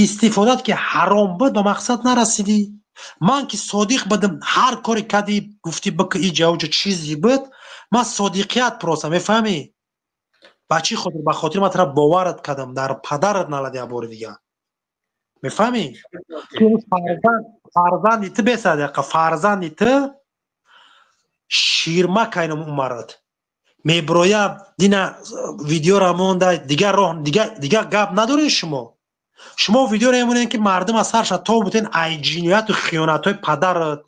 Истифодат ки ҳаром буд, ба мақсад нарасидӣ. Ман ки содиқ будам, ҳар коре кардӣ, гуфтӣ бика, иҷа уҷа чизе буд, ман содиқият просто, мефаҳмӣ? Ба чӣ хотир? Ба хотири ман тара боварат кардам, дар падарат налади як бори дига. Мефаҳмӣ? Фарзанди ту бесадақа, фарзанди ту ширмак айном умарат меброя, дина видеора монда, дигар роҳ, дигар гап надоред шумо. Шумо видеоро мемонед, ки мардум аз сарша то бутен, ай ҷинояту хиёнатҳои падарат,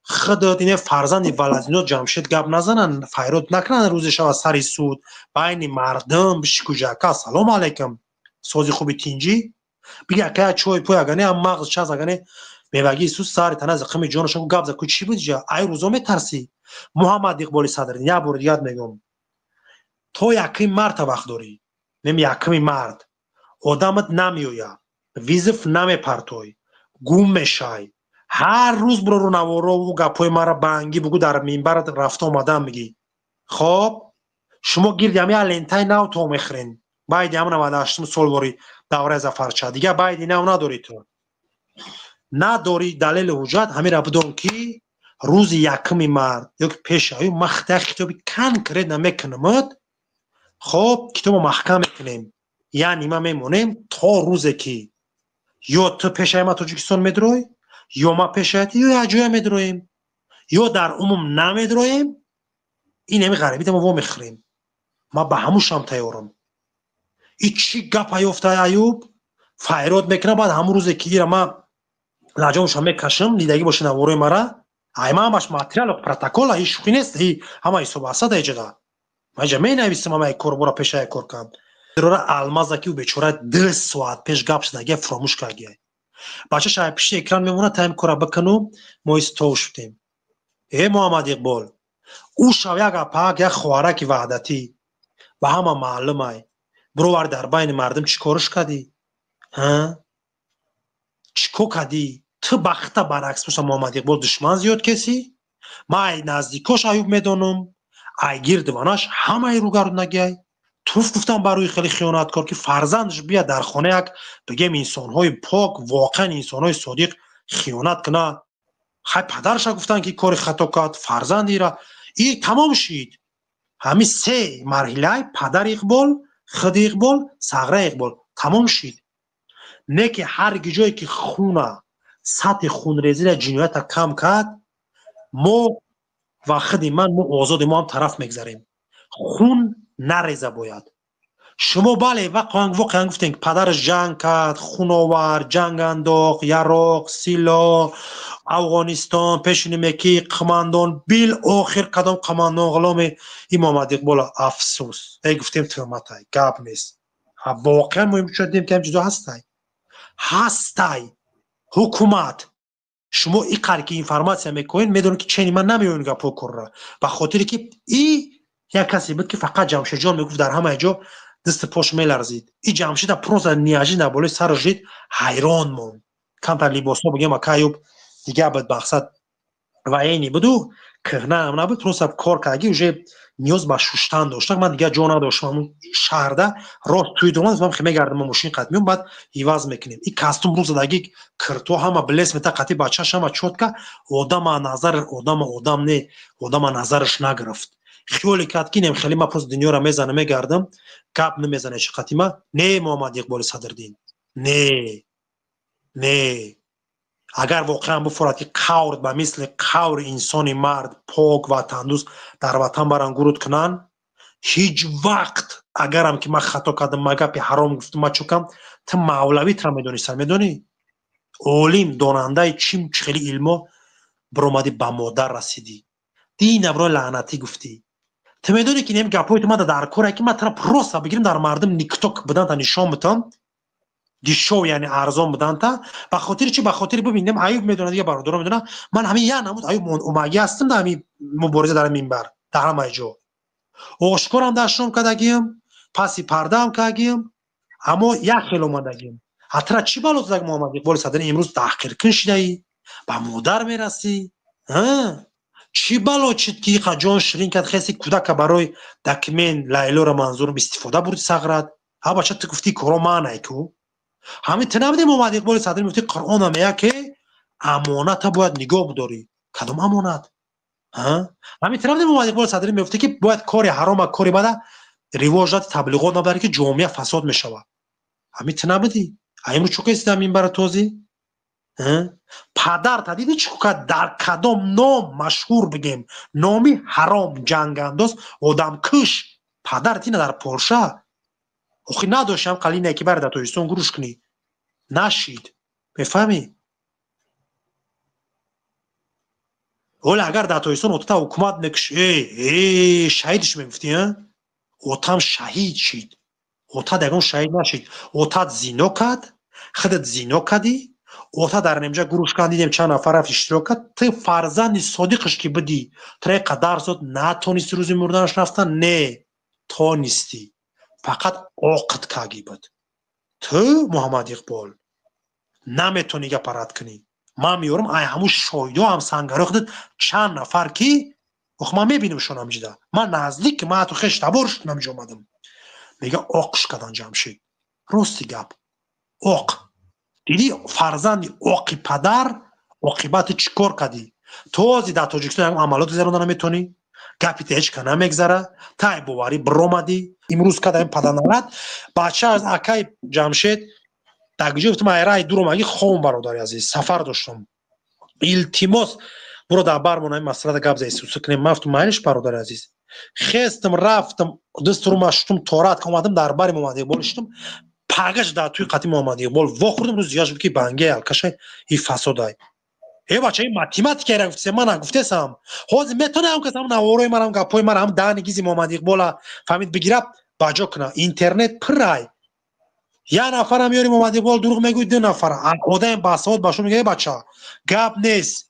худат, ине фарзанди валазино Ҷамшед гап назананд, файрод накунанд, рӯзе шава сари суд байни мардум бишикуҷака. Салому алайкум, сози хуби, тинҷӣ, биги акая, чой пой, агане ам мағз час, агане мевагии сус сари тана зиқими ҷонашон гап за ку, чӣ буд ҷа? Ай рӯзо метарсӣ, Муҳаммад Иқболи Садриддин. Як бори дигар мегӯм, то 1 марта вақт дорӣ. Нем 1 март одамат намеояд, вызов намепартой, гум мешай. Ҳар рӯз биро наворо, ӯ гапҳои мара бангӣ бугӯ, дар минбарат рафта омадан мегӣ. Хоб, шумо гирди ҳами лентаи нав то мехӯрен, байди ҳам 98-ум солвори давраи Зафарча, дигар байди нав надорӣ, ту надорӣ далели ҳуҷҷат. Ҳамира бидон, ки рӯзи 1 март ё ки пеши аю ман як хитоби конкретно мекунамад. Хоб, китобо маҳкам мекунем, яъне ма мемонем то рӯзе ки ё ту пешаи ма Тоҷикистон медурой, ё ма пешаят, ё як ҷоя медуроем, ё дар умум намедуроем. Ин ҳами ғарибита мо вомехӯрем. Ма ба ҳамушам тайёрам. И чӣ гапа ёфта Аюб файрод мекунам? Баъд ҳамун рӯзе ки ира ма лаҷомша мекашам, дидагӣ боша наворои мара, ай ма ҳамаш материал, протокола, и шӯхӣ нест, и ҳама ҳисоб ҳастад. Эҷада ма иҷа менависам, ҳама корбора пешая кор кардам. Алмаза ки ӯ бечора 2 соат пеш гап шудагия, фуромӯш кардия. Бача шай пишти экран мемонад, таим кора бикуну мо истов шудем. Э, Муҳаммад Иқбол, ӯ шав як апак, як хоҳараки ваҳдатӣ ба ҳама маълумай, бировар, дар байни мардум чӣ корш кардӣ? Чӣ кор кардӣ ту? Бахта баръакс боша, Муҳаммад Иқбол, душман зиёд кесӣ. Ман ай наздикош Аюб медонам, ай гирдиванаш ҳамаи рӯгардонагиай. Туф гуфтам бар рӯи хеле хиёнаткор, ки фарзандаш бия дар хона, як бигем инсонҳои пок, воқеан инсонҳои содиқ хиёнат куна. Хай, падараша гуфтанд, ки кори хато кард, фарзандира и тамом шид. Ҳамин се марҳилаи падари Иқбол, худи Иқбол, Сағраи Иқбол тамом шид. Не ки ҳар ҷое ки хуна, сатҳи хунрезира, ҷиноята кам кард, мо ва худи ман, мо озоди, мо ҳам тараф мегзарем. Хун нареза бояд. Шумо бале, воқеан гуфтем, ки падараш ҷанг кард, хун овард, ҷанг андохт, яроқ, сило, Афғонистон, пешинемеки қумандон, билохир кадом қумандон ғуломи и Муҳаммад Иқбола? Афсӯс, э, гуфтем, тӯҳматай, гап нест. Воқеан муҳим шуд, дидем, ки ҳам чизо ҳастай, ҳастай. Ҳукумат, шумо и қадр ки информация мекунед, медонед, ки чени ман намеоем гапҳо корра, ба хотире ки и як касе буд, ки фақат Ҷамшедҷон мегуфт, дар ҳамаи ҷо дасти пош меларзид. И Ҷамшеда просто неожиданно болои сараш дид, ҳайрон монд. Камтар либосҳо, бигем, ака Аюб дигар буд, мақсад военный буду, кӯҳнаам набуд, просто кор кардаги, уже ниёз ба шуштан дошт. Ман дигар ҷо надоштам ҳамун шаҳрда, рост туи дурман ман мегардам, мошин қат меом, баъд иваз мекунем. И костюм рӯ задаги, кирто ҳама блес мета, қати бачаш ҳама чётко. Одама назар, одама, одам не, одама назараш нагирифт. Хиёле кард, ки нем хеле ма просто дунёро мезанам, мегардам, гап намезане чи қати ма. Не, Муҳаммад Иқболи Садриддин, не, не, агар воқеан буфорад, ки қавр ба мисли қаври инсони мард, пок, ватандӯст дар ватан баран гуруд кунанд, ҳеҷ вақт агарам ки ман хато кардам, ма гапи ҳаром гуфтам, ма чукам, ту мавлавитра медонистан, медонӣ, олим, донандаи чим, хеле илмо биромадӣ, ба модар расидӣ, динабро лаънатӣ гуфтӣ. Ту медонӣ, ки нем гапҳои ту мада дар коре, ки ман тара просто бигирим, дар мардум никто буданта нишон битам, дешёв, яъне арзон буданта. Ба хотири чи? Ба хотири бибинем, Аюб медонад, дига бародаро медонад, ман ҳамин як намуд Аюб омагӣ ҳастам дар ҳамин мубориза, дар минбар, дар ҳамаи ҷо ошкорам дашном кардагиам, паси пардаам кардагиам, аммо як хел омадагиам. Ҳатра чӣ бало задаг, Муҳаммад Иқболи Садрин? Имрӯз таҳқиркун шидаӣ, ба модар мерасӣ. Чӣ бало чид, ки иқа ҷон ширин кард, хеси кӯдака барои документ, Лайлоро манзурам, истифода бурди, Сағрат? Ҳа, бача, ту гуфтӣ, коро маанай ку. Ҳамин ту набудӣ, Муҳаммад Иқболи Садрӣ мегуфтӣ, Қуръон меяд, ки амоната бояд нигоҳ бидорӣ. Кадом амонат? Ҳамин ту набудӣ, Муҳаммад Иқболи Садрӣ мегуфтӣ, ки бояд кори ҳарома, кори бада ривоҷ дад, таблиғот набарӣ, ки ҷомеа фасод мешавад. Ҳамин ту набудӣ? Имрӯз чӯ кесида минбара тозӣ? Падар та диди чӣ кард? Дар кадом ном машҳур бигем? Номи ҳаром, ҷангандоз, одамкуш. Падар тина дар Полша охи надоштам қалине ки бари дар Тоҷикистон гурӯш кунӣ. Нашид. Мефаҳмӣ? Ҳоле агар дар Тоҷикистон отата ҳукумат мекуш, э шаҳидш мегуфтӣ, отам шаҳид шид. Отат ягон шаҳид нашид. Отат зино кард, худат зино кардӣ, ота дар немҷа гурӯш кан, дидем чанд нафар рафт, иштирок кард. Ту фарзанди содиқаш ки будӣ, тра қадар зод натонисти рӯзи мурданаш рафтан, не тонистӣ, фақат оқит каги буд. Ту Муҳаммад Иқбол наметонӣ гапа рад кунӣ. Ман меёрам ай ҳамун шоҳидо, ҳам сангаро худат чанд нафар ки ох ман мебинамшон ҳамҷида. Ман наздик, ман ҳатто хеш табор шудам, ҳамҷо омадам. Мега оқш кардан Ҷамшид. Рости гап. Оқ. Диди фарзанди оқи падар оқибати чӣ кор кардӣ? Този дар Тоҷикистон ягон амалиёт гузаронда наметонӣ, гапи та ҳеҷ ка намегзара, тай боварӣ биромадӣ. Имрӯз када ин падарналат бача аз акай Ҷамшед дар ҷо гуфтам, ай рай дур омаги хом, бародари азиз, сафар доштам. Илтимос, буро дар бармон ҳамин масъалада гап заи сусу кунем. Ман гуфтам, майлиш, бародари азиз. Хестам, рафтам, дастурума шутум, торат омадам, дар бари Муҳаммад Иқбол шитум. Пагаш дар туи қати Муҳаммад Иқбол вохӯрдам, рӯзи дигар шуд ки бангей алкашай и фасодай. Э бача, ин математикаро гуфтесам, ман нагуфтесам. Ҳозир метавонам кас ҳам наворои марам, гапҳои мара, ҳам даҳни гизи Муҳаммад Иқбола фаҳмид бигираб, баҷо куна. Интернет пирай. Як нафарам ёри Муҳаммад Иқбол дурӯғ мегӯй, ду нафара. Одам басавод ба шумо мега, бача, гап нест.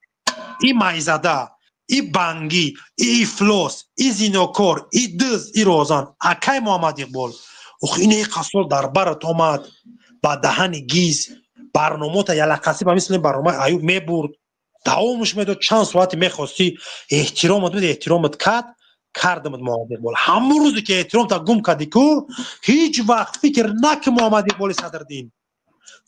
И майзада, и бангӣ, и ифлос, и зинокор, и дыз, и розан. Акай Муҳаммад Иқбол, ох ин қасол дар барат омад, ба даҳани гиз барномота ялақасӣ ба мисли барномаи Аюб мебурд, давомаш медод, чанд соати мехостӣ, эҳтиромат мед, эҳтиромат кард, кардамад Муҳаммад Иқбол. Ҳамон рӯзе ки эҳтиромта гум кардӣ ку, ҳеҷ вақт фикр наки Муҳаммад Иқболи Садриддин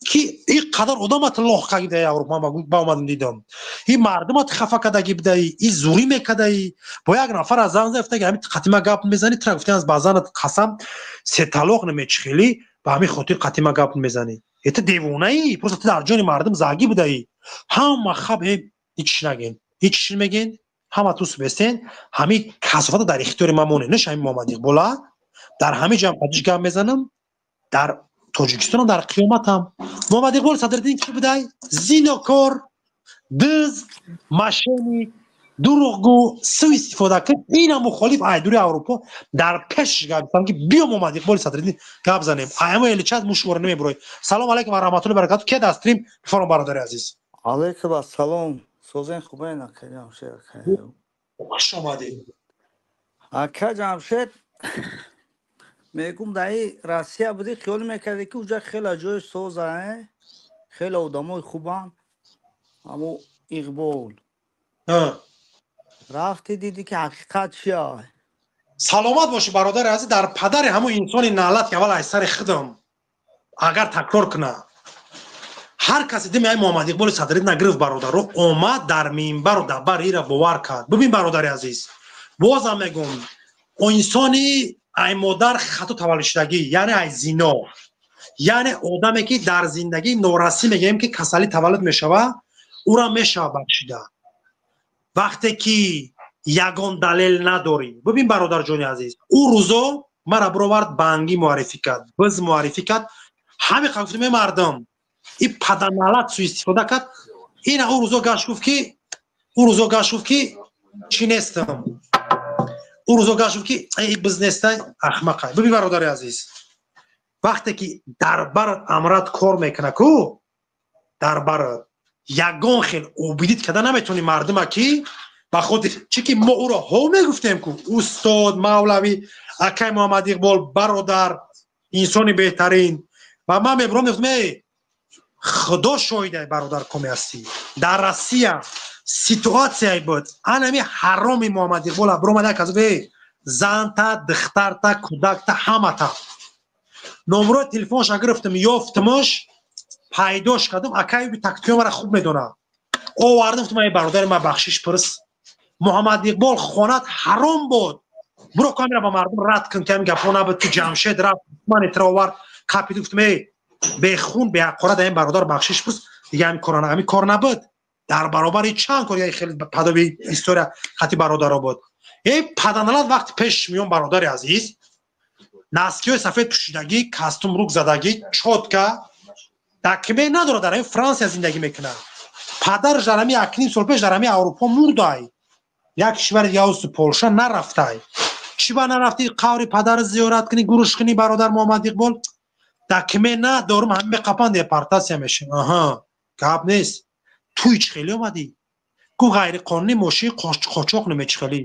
ки ин қадар одамат лоҳ кагидаи Аврупо, ман ба омадам дидам, ин мардумат хафа кадаги будаи, ин зурӣ мекадаи. Бо як нафар аз зан зафтаги ҳамин қатима гап мезанӣ, тра гуфтан аз базанат қасам се талоқ намечихелӣ, ба ҳамин хотир қатима гап мезанӣ. Э ту девонаӣ, просто ту дар ҷони мардум загӣ будаӣ. Ҳама хаб ҳеҷ нагин, ҳеҷ чӣ мегин, ҳама ту субестен, ҳамин касофата дар ихтиёри ман монед. Неш ҳамин Муҳаммад Иқбола дар ҳамин ҷамъ қадиш гап мезанам, дар Тоҷикистонам, дар қиёматам. Муҳаммад Иқбол Садриддин ки будай? Зинокор, дыз, мошенник, дурӯғгӯ, суистифода кард. Ина мухолиф айдури Аврупо дар пешш гап зан, ки биё Муҳаммад Иқболи Садриддин гап занем. Аямо эличаз мушвора намебурой. Салом алайкум ва раҳматуллоҳи баракату. Ке дар стрим бифармо, бародари азиз. Алайкум ассалом. Созен, хубен, ака Ҷамшед? Хуш омадед. Ака Ҷамшед, мегум, дар Россия будӣ, хиёл мекардӣ, ки уҷа хеле ҷои соза, хеле одамои хубанд. Амо Иқбол рафтӣ, дидӣ, ки ҳақиқат чия. Саломат бошӣ, бародари азиз. Дар падари ҳамон инсони налат ки аввал аз сари худам агар такрор куна, ҳар касе дими ай Муҳаммад Иқболи Садриддин нагирифт, бародаро, омад дар минбару дар бар ира бовар кард. Бибин, бародари азиз, бозам мегӯм, инсони ай модар хато таваллудшудагӣ, яъне ай зино, яъне одаме ки дар зиндагӣ норасӣ, мегӯем ки касалӣ таваллуд мешава, ӯра мешава бахшида, вақте ки ягон далел надорӣ. Бибин, бародарҷони азиз, ӯ рӯзо мара бировард, бангӣ муаррифӣ кард, биз муаррифӣ кард. Ҳамин қа гуфтем, э мардум, и паданалат суистифода кард. Ина ӯ рӯзо гашт гуфт ки, ӯ рӯзо гашт гуфт ки чӣ нестам, ӯ рӯзо гашт гуфт ки эй биз нестай, ахмақай. Бибин, бародари азиз, вақте ки дар барат амрат кор мекуна ку, дар барат ягон хел убедить карда наметавонӣ мардума, ки ба хотир чӣ ки мо ӯро ҳо мегуфтем ку, устод мавлавӣ, акай Муҳаммад Иқбол, бародар, инсони беҳтарин. Ва ман мебурам, мегуфтам, эй худо шоҳидай, бародар, коме ҳастӣ, дар Россия ситуатсияе буд, анами ҳароми Муҳаммад Иқбола биромад, як аз эй занта, духтарта, кӯдакта, ҳамата номрои телефонша гирифтам, ёфтамаш. Пайдош кардам, акаюби тактикои мара хуб медонад. Овардам, гуфтам: ай бародари ма, бахшиш пурс. Муҳаммад Иқбол, хонат ҳаром буд, буро камера ба мардум рад кун, ки ҳамин гапҳо набуд. Ту Ҷамшед рафт, ман итро овард, қапид. Гуфтам: эй, бехун беҳаққора, дар ин бародар бахшиш пурс, дига ҳамин кор, ҳамин кор набуд. Дар баробари чанд кор хеле падоби история хати бародаро буд. Эй паданалат, вақти пеш миён, бародари азиз, носки ҳои сафед пӯшидагӣ, костюм рук задагӣ, чётко документ надорад, дар ҳамин Франсия зиндагӣ мекунад. Падараш дар ҳамин 1,5 сол пеш дар ҳамин Аврупо мурдай, як кишвари дига, Полша нарафтай. Чӣ ба нарафтӣ қаври падари зиёрат кунӣ, гурӯш кунӣ? Бародар Муҳаммад Иқбол, документ надорум, ҳамин меқапан, депортация мешем. Аҳа, гап нест. Туй чӣ хеле омадӣ? Гуфт: ғайриқонунӣ мошин қочоқ намечи. Хеле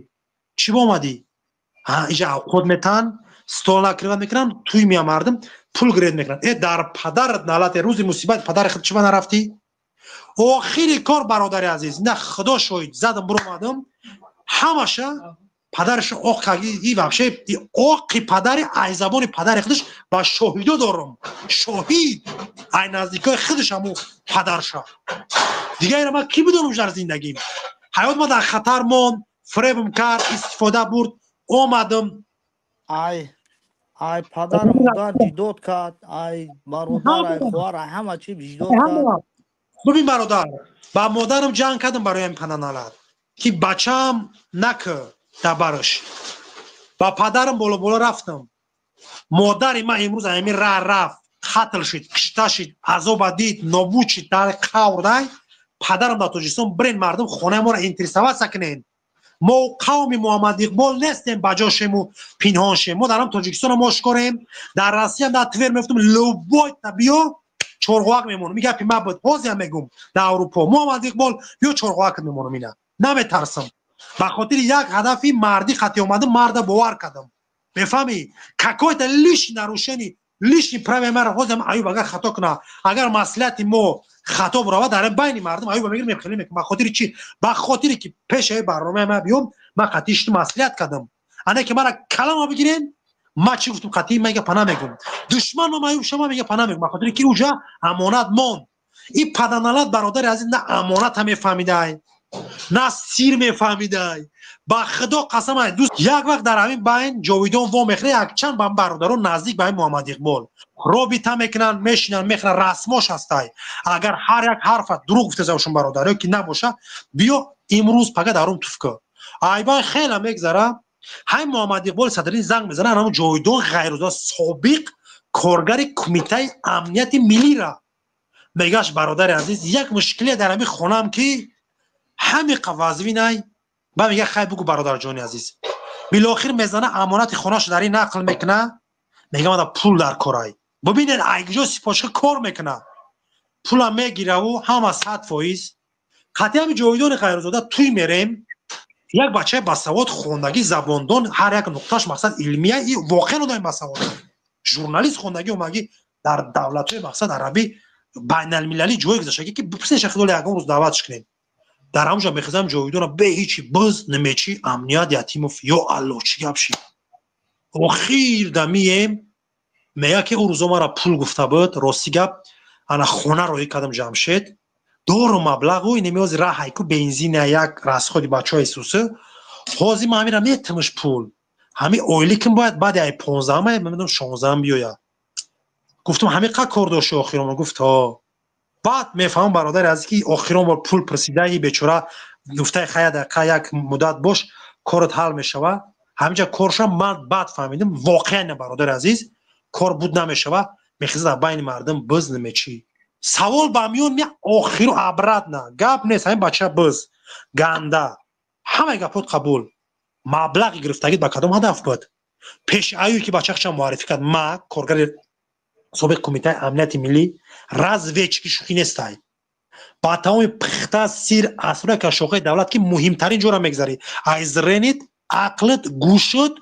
чӣ ба омадӣ? Иҷа авқот метан, стол накрывать мекунанд, туй мея, мардум пул гиред мекунанд. Э, дар падарат налате, рӯзи мусибат падари худ чӣ ба нарафтӣ? Охири кор, бародари азиз, на худо шоҳид, задам, биромадам, ҳамаша падараш оқ и вообще оқи падари ай забони падари худаш ба шоҳидо дорам, шоҳид ай наздикои худаш, ҳаму падарша. Дига ира ман кӣ бидонам? Дар зиндагим ҳаёт ма дар хатар монд, фиребм кард, истифода бурд, омадам. Ай падару модар ҷидод кард, ай бародар, ай хоҳар, ай ҳама чи ҷидод кард. Бибин, бародар, ба модарам ҷанг кардам барои ҳамин пананалат, ки бачаам накӯ дар бараш. Ба падарам боло боло рафтам. Модари ман имрӯз ҳамин ра рафт, қатл шид, кишта шид, азоба дид, нобуд шид, дар қаврдай падарам дар Тоҷикистон. Бирен, мардум, хонаи моро интересоваться кунен. Мо қавми Муҳаммад Иқбол нестем, ба ҷошему пинҳон шем. Мо дар ҳам Тоҷикистонам ошкорем, дар Россиям, дар Твер мефтум, любой та биё, чорғоак мемонам. И гапи ма буд, ҳозиам мегум: дар Аврупо Муҳаммад Иқбол биё, чорғоакат мемонам. Ина наметарсам, ба хотири як ҳадафи мардӣ хати омадам, марда бовар кардам, мефаҳмӣ? Какой-то лишний нарушение, лишний праве мара. Ҳозиам Аюб агар хато куна, агар маслиҳати мо хато буравад дар байни мардум, Аюба мегирем, хеле мекунам. Ба хотири чӣ? Ба хотире ки пешаи барномаи ма биём, ман қатъи шиту маслиҳат кардам. Ане ки мара калама бигирен, ма чӣ гуфтум? Қатъи ма гапа намегум. Душман ма Аюб шама, мега па намегум, ба хотире ки уҷа амонат монд. И паданалат, бародари азиз, на амоната мефаҳмидай, на сир мефаҳмидай. Ба худо қасам, дӯст, як вақт дар ҳамин байн ҷовидон во мехӯрад, якчанд ба бародарон наздик ба ҳамин Муҳаммад Иқбол робита мекунанд, мешинанд, мехӯранд, расмош ҳастай. Агар ҳар як ҳарфа дурӯғ гуфта бародар ё ки набоша, биё имрӯз пага дарум туф кӯ. Айбай хеле мегзара, ҳамин Муҳаммад Иқболи Садриддин занг мезанад ҳамун Ҷовидон Ғайрузода, собиқ коргари Кумитаи амнияти миллира. Мегаш: бародари азиз, як мушкиле дар ҳамин хонаам, ки ҳамиқа вазвинай. Ба мега: хай, бугу, бародарҷони азиз. Билохир мезана, амонати хонаашо дар ин нақл мекуна. Мега: мада пул дар корай. Бубинед, айгиҷо сипошка кор мекуна, пула мегираву ҳама 100%. Қатъи ҳами Ҷовидони Ғайрузода туй мерем, як бачаи басавод, хондагӣ, забондон, ҳар як нуқтааш мақсад илмия, и воқеан одами басавод, журналист, хондагӣ, омагӣ, дар давлатҳои мақсад арабӣ, байналмилалӣ ҷое гузаштагӣ, ки бипурсен, шахидоли ягон рӯз даъватш кунем. Дар ҳамҷа мехезам, Ҷовидона бе ҳичи биз немечи амният Ятимов. Ё Алло, чӣ гап шид? Охир дамием мега, ки ӯ рӯзо мара пул гуфта буд. Рости гап, ана хона роҳӣ кардам, Ҷамшед, дору маблағу инемиёзи раҳайку, бензина, як расход и бачаҳои сусы. Ҳозир ман ҳамира метимш, пул ҳами ойликим бояд баъди ай 15-ама, намедонам, 16-ам биёя. Гуфтам: ҳами қа кор дошти охирон? Гуфт: ҳо. Баъд мефаҳмам, бародари азиз, ки охирон бор пул пурсидаи бечора гуфтаи: хая, дақиқа, як муддат бош, корот ҳал мешава. Ҳаминҷа корша ман баъд фаҳмидам, воқеан, бародари азиз, кор буд намешава. Мехезад, дар байни мардум биз немечӣ. Савол ба миён мея охиру обратно: гап нест, ҳамин бача биз ганда, ҳамаи гапот қабул, маблағи гирифтагит ба кадом ҳадаф буд? Пеши аюе ки бачахча муаррифӣ кард, ма коргари собиқ Кумитаи амнияти миллӣ, разведчик и шӯхӣ нестай, ба тамоми пухта сир асрора ка шохаи давлат, ки муҳимтарин ҷора мегзарӣ, аз зренит, ақлит, гӯшут,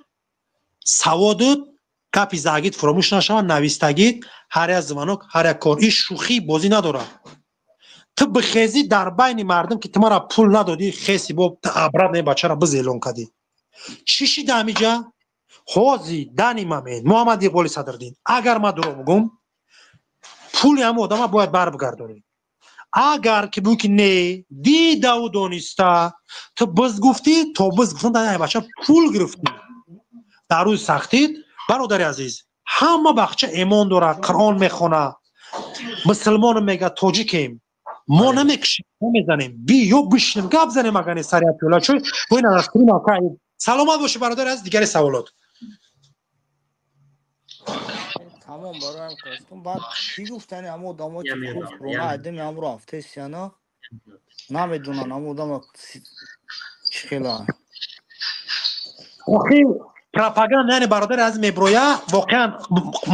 саводут, гапи загит фуромӯш нашавад, навистагит, ҳар як звонок, ҳар як кор, ин шӯхӣ бозӣ надорад. Ту бихезӣ дар байни мардум, ки ту мара пул надодӣ, хеси бо ту обратно бачара биз эълон кардӣ. Чӣ шида ҳамиҷа? Ҳози дани момент Муҳаммад Иқболи Садриддин, агар ман дурӯғ мегӯм, пул. Пули ҳама одама бояд барбигардонӣ. Агар ки бугӯ ки не, дидаву дониста ту биз гуфтӣ, то биз гуфтан дар бача пул гирифтӣ дар рӯзи сахтид. Бародари азиз, ҳама бахча эмон дора, Қуръон мехона, мусулмон мега, тоҷикем, мо намекушем, намезанем. Биё бишинем, гап занем, агар не сари пиёла чой бо ин анаскурим. Саломат бошӣ, бародари азиз. Дигари саволот? Тамом, бароям қостум. Баъд чӣ гуфтани ҳамо одамо ки курс рона айдами ҳамро афтесияна намедонанд, ҳамо одама чӣ хела. Охи пропаганда, яъне бародари азиз, меброя. Воқеан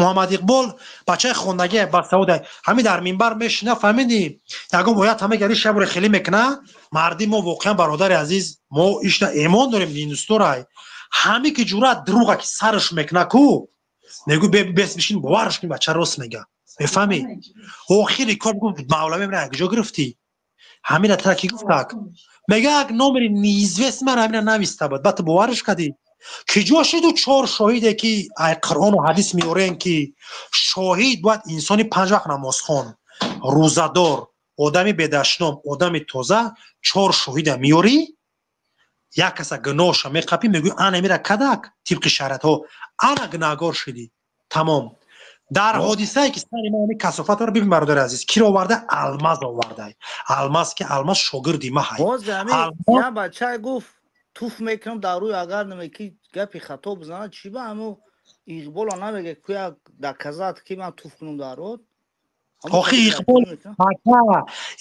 Муҳаммад Иқбол бачаи хондагӣ, басавода, ҳамин дар минбар мешина, фаҳмидӣ, ягон оят ҳама гари шабро хеле мекуна. Марди мо воқеан, бародари азиз, мо ишта эмон дорем, диндустурай. Ҳаме ки ҷуръат дурӯға ки сараш мекуна ку, мегӯ бес бишин, боварш кун, бача рост мега, мефаҳмӣ? Охири кор бигӯ, мавлавӣ мера куҷо гирифтӣ ҳамина тара ки гуфтак? Мега, як номери неизвестный ман ҳамина нависта буд. Баъд ту боварш кардӣ? Ки ҷо шиду чор шоҳиде ки ай Қуръону ҳадис меорем, ки шоҳид бояд инсони панҷ вақт намозхон, рӯзадор, одами бедашном, одами тоза. Чор шоҳида меорӣ, як каса гуноҳша меқапӣ, мегӯӣ, ана мира кадак, тибқи шариатҳо ана гунаҳгор шидӣ, тамом. Дар ҳодисае ки сари ман касофатро бибин, бародари азиз, киро оварда? Алмаз овардай. Алмаз ки Алмаз шогирди ма ҳай. Я бача гуфт, туф мекунам дар рӯи, агар намеки гапи хато бизанад. Чӣ ба ҳамо Иқбола намега, куя доказать ки ман туф кунам дар рӯд? Охи Иқбол,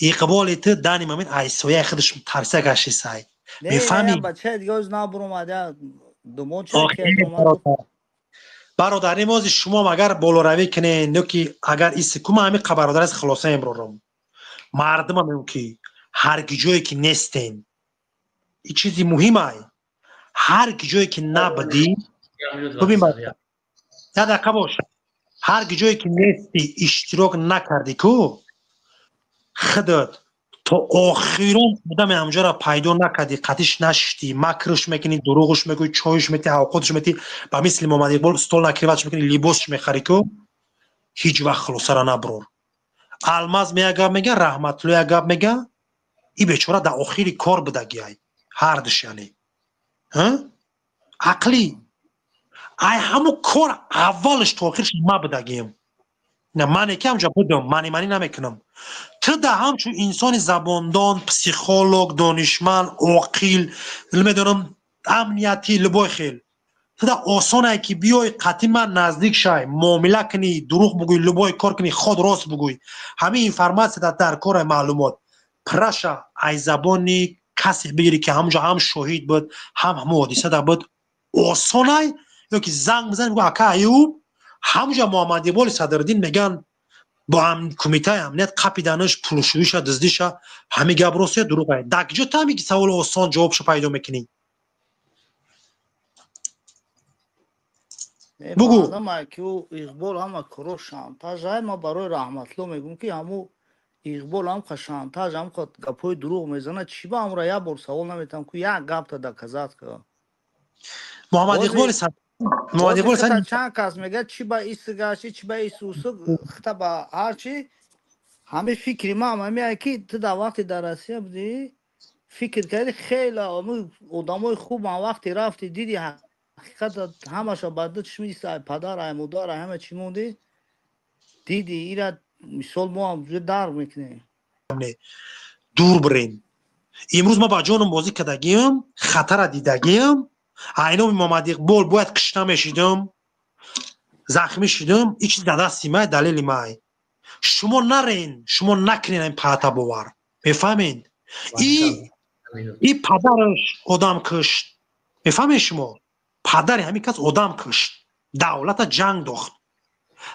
Иқболи ту дани момент айсояи худаш тарса гаштисай, мефаҳмӣ? Бачаи дига оз набуромад. Бародар, имози шумо агар болоравӣ кунен ё ки агар иси кума, ҳамин қа, бародар, аз хулоса имрорам мардума мегӯм, ки ҳар ки ҷое ки нестен, и чизи муҳимай, ҳар ки ҷое ки набудӣ, бибин, як дақиқа бош, ҳар ки ҷое ки нестӣ, иштирок накардӣ ку, худат то охирон одаме ҳамҷоро пайдо накардӣ, қатиш нашиштӣ, макрш мекунӣ, дурӯғш мекунӣ, чойш метӣ, авқотш метӣ, ба мисли Муҳаммад Иқбол стол накрывать ш мекунӣ, либосш мехарӣ ку, ҳеҷ вақт хулосаро наброр. Алмаз мея гап мега, Раҳматулло я гап мега, и бечора дар охири кор будагиай ҳардуш, яъне ақлӣ ай ҳамун кор аввалш то охирш ма будагием. Мане ки ҳамҷа будам, мани манӣ намекунам. Ту да ҳамчун инсони забондон, психолог, донишманд, оқил, медонам, амниятӣ, любой хел, ту да осонае ки биёй қатъи ман наздик шай, муомила кунӣ, дурӯғ бугӯй, любой кор кунӣ, худ рост бугӯй. Ҳамин информация дар кора, маълумот праша ай забони касе бигирӣ, ки ҳамҷо ҳам шоҳид буд, ҳам ҳамун ҳодиса да буд, осонай. Ё ки занг бизанӣ, бигӯ, ака Аюб, ҳамҷа Муҳаммад Иқболи Садриддин меган, бо кумитаи амният қапиданаш, пулшӯиша, дуздиша, ҳамин гап рост ё дурӯғ? Дар киҷо ту ҳамин саволи осон ҷавобшо пайдо мекунӣ? Бугӯ. Ки Иқбол ҳама коро шантаж. Ма барои Раҳматло мегӯм, ки ҳаму Иқбол ҳамқа шантаж, ҳамқа гапҳои дурӯғ мезанад, чӣ ба ҳамра як бор савол наметам, ку як гапта доказать ка? Муҳаммад Иқболи Чанд кас мегӯяд, чӣ ба иси гашти, чӣ ба ису хита, ба ҳарчи. Ҳамин фикри ман ҳамиае, ки ту дар вақте дар Россия будӣ, фикр кардӣ, хеле одамои хуб, ҳам вақте рафти, диди ҳақиқата, ҳамаша ба ду чишми ай падар, ай модар, ай ҳама чӣ мондӣ, диди ира. Мисол, мо ҳам дарк мекунем. Дур бирем. Имрӯз ма ба ҷоном бозӣ кардагиам, хатара дидагиам. Айноми Муҳаммад Иқбол бояд кишта мешидам, захмӣ шидам. И чиз дар дасти май, далели май. Шумо нарен, шумо накунед ин паата бовар, мефаҳмед? И падараш одам кушт, мефаҳмед шумо? Падари ҳамин кас одам кушт, давлата ҷанг дохт.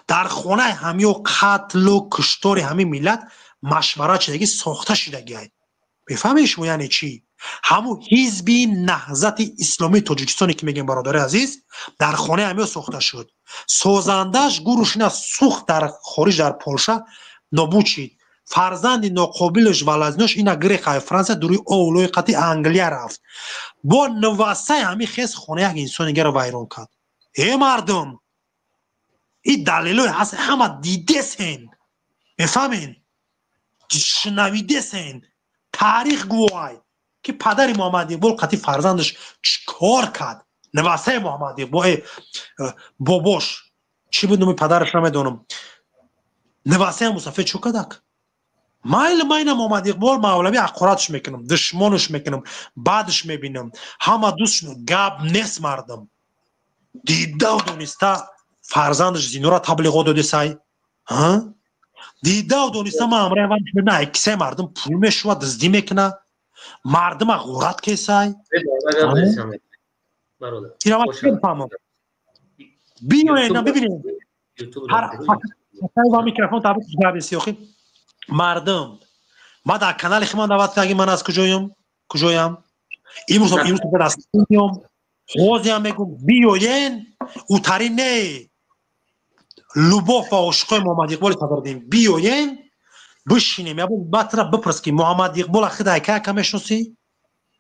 Дар хонаи ҳамиё қатлу куштори ҳамин миллат машварат шидаги, сохта шидагиай, мефаҳмед шумо? Яъне чӣ? Ҳамун Ҳизби Наҳзати Исломии Тоҷикистоне ки мегӯем, бародари азиз, дар хонаи ҳамиё сохта шуд. Созандааш гурӯшина сӯхт, дар хориҷ, дар Полша нобуд шид. Фарзанди ноқобилаш, валазинош ина греха, Франсия дуруи овлои қати Англия рафт. Бо нувасаи ҳамин хес хона як инсони дигаро вайрон кард. Э мардум, и далелои ҳаст, ҳама дидесен. Мефаҳмед? Шунавидесен, таърих гувоҳай, ки падари Муҳаммад Иқбол қати фарзандаш чӣ кор кард. Навасаи Муҳаммад Иқбол, бобош чӣ буд, номи падараш намедонам, навасаи мусафед чӯ кардак. Майли, майна Муҳаммад Иқбол мавлави ҳақоратш мекунам, душмонаш мекунам, баъдш мебинам, ҳама дӯст, гап нест. Мардам дидау дониста фарзандаш зинора таблиғот додесай, дидау дониста ман ҳамраи кисаи мардум пул мешува, дуздӣ мекуна, мардума ғурат кесай. Фаҳмам, биёена бибинем микрофон табисёхи мардум. Ма дар канали химан даъват кардаги, ман аз куҷоям, куҷоям имрӯз, имрӯз меом, ҳозиам мегум, биёен. Утари не, любовь ва ошиқои Муҳаммад Иқболи Садриддин, биёен, бишинем. Ябо батра бипурс, ки Муҳаммад Иқбол ахида ака ака мешиносӣ?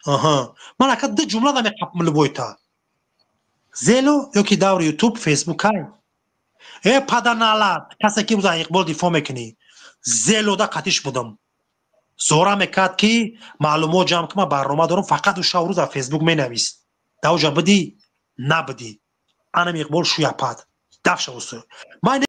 Аҳа, ман ака ду ҷумла намеқапм, любойта зело ё ки даври Ютуб, Фейсбук ай. Э, паданалат, касе ки имрӯз Иқбол дифоъ мекунӣ, зелода қатиш будам, зора мекард, ки маълумот ҷамъ ки ман барнома дорам, фақат ӯ шав рӯз дар Фейсбук менавист. Давҷа бидӣ, набидӣ, анам Иқбол шӯяпад дафша усу ман.